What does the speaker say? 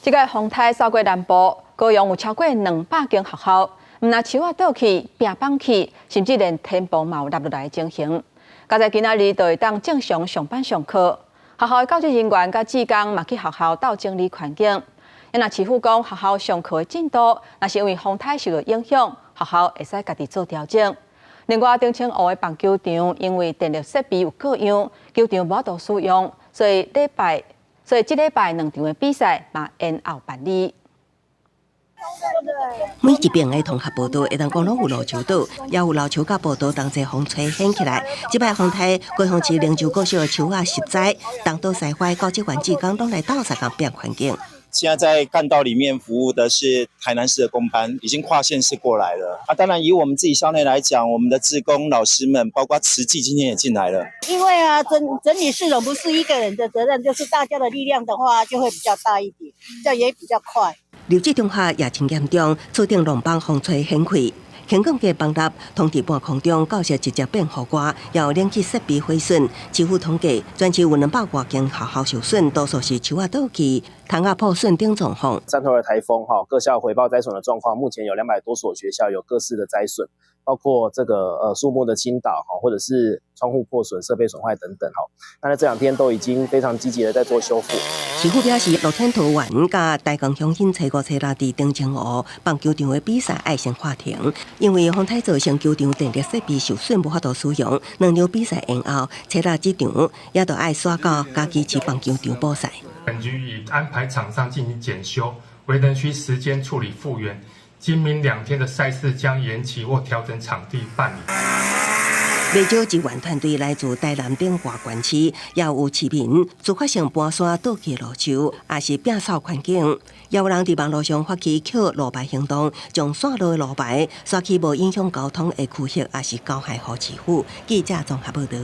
這個風颱掃過南部，高雄有超過200間學校，毋但樹仔倒去、壁崩去，甚至連天棚嘛有落落來的情形。佳哉今仔日就會當正常上班上課，學校的教職人員佮志工嘛去學校鬥整理環境。若市府講學校上課的進度，若是因為風颱受到影響，學校會使家己做調整。另外，澄清湖的棒球場因為電力設備有過樣，球場無法度使用，所以這禮拜兩場的比賽嘛延後辦理。每一爿的同學報道，會當講攏有路樹倒，也有老樹佮報道同齊風吹掀起來。這擺風颱，高雄市靈州國小的樹仔實在，東倒西歪，教職員志工攏來鬥相共變環境。現在在幹道裡面服務的是台南市的工班，已經跨縣市過來了。啊，當然以我們自己校內來講，我們的志工老師們，包括慈濟今天也進來了。因為啊，整整理市容不是一個人的責任，就是大家的力量的話，就會比較大一點，這樣也比較快。六級中學也真嚴重，厝頂櫳枋風吹掀開，輕鋼架崩塌，銅佇半空中，教室直接變雨蓋，也有冷氣設備毀損。市府統計，全市有200外間學校受損，多數是樹仔倒去、窗仔破損等狀況。汕頭的颱風，哈，各校回報災損的狀況，目前有200多所學校有各式的災損，包括這個樹木的傾倒，哈，或者是窗戶破損、設備損壞等等，哈。那在這兩天都已經非常積極的在做修復。市府表示，露天桃園佮大江鄉親初五、初六佇澄清湖棒球場的比賽愛先喊停，因為風颱造成球場電力設備受損，無法度使用。兩場比賽延後，初六這場也著愛徙到嘉義市棒球場補賽。本局已安排廠商進行檢修，惟仍需時間處理復原。今明兩天的賽事將延期或調整場地辦理。袂少支援團隊來自台南等外縣市，也有市民自發性搬山倒去路樹，也是摒掃環境。也有人佇網路上發起抾路牌行動，將散落的路牌徙去無影響交通的區域，也是交還予市府。記者綜合報道。